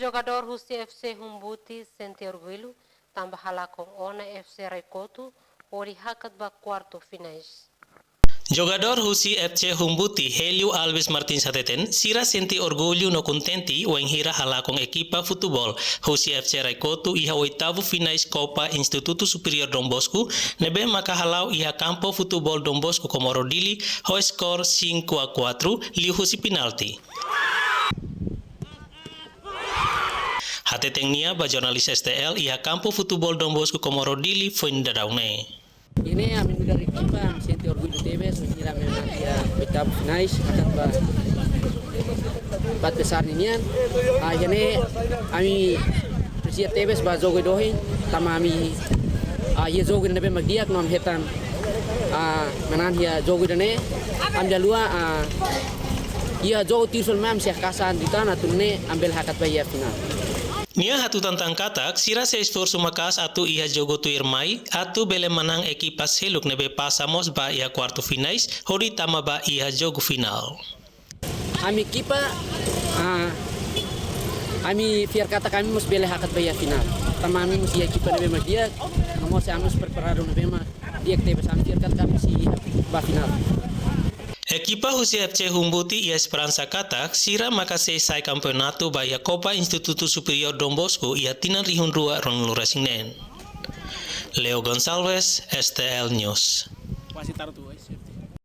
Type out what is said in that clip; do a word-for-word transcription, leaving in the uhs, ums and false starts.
Jogadór husi F C Humbuti sente orgullu tanba halakon ona F C Raikotu hodi hakat ba kuartu finais. Jogadór husi F C Humbuti, Hélio Alves Martins hateten, sira sente orgullu no kontente wainhira halakon ekipa futeból husi F C Raikotu iha oitavu finais Copa Instituto Superior Dom Bosco, ne'ebé maka hala'o iha kampu futeból Dom Bosco Comoro Dili, ho skor cinco a quatro, liuhusi penalti. Hateten nia ba jornalis S T L iha kampu futeból Dom Bosco Comoro Dili foin daudaun ne'e. Iha ne'e ami nu'udar ekipa, ami sente orgullu tebes, wainhira ami menang iha oitavu finais, hakat ba empat besar ninian. Ah, iha ne'e ami apresia tebes ba jogu ida ohin, tanba ami, ah, iha jogu ne'ebé mak di'ak no ami hetan, ah, menang iha jogu ida-ne'e, ami dala rua, ah, iha jogu terus ami sei haka'as an di tan atu nune'e ami bele hakat ba iha finál. Nia hatutan tan katak, sira sei esforsu maka'as atu iha jogu tuirmai, atu bele manán ekipa seluk ne'ebé pasa mós ba iha kuartu finais, hodi tama ba iha jogu finál. Ami ekipa, ah, ami fiar katak ami mós bele hakat ba iha finál. Tanba ami mós iha ekipa ne'ebé mak di'ak, no mós ami mós preparadu ne'ebé mak di'ak tebes, ami fiar katak ami sei ba finál. Ekipa husi F C Humbuti iha esperansa katak, sira maka sei sai kampeonatu ba iha Copa Instituto Superior Dom Bosco iha tinan rihun rua ruanulu-resin-neen. Leo Gonçalves, S T L News.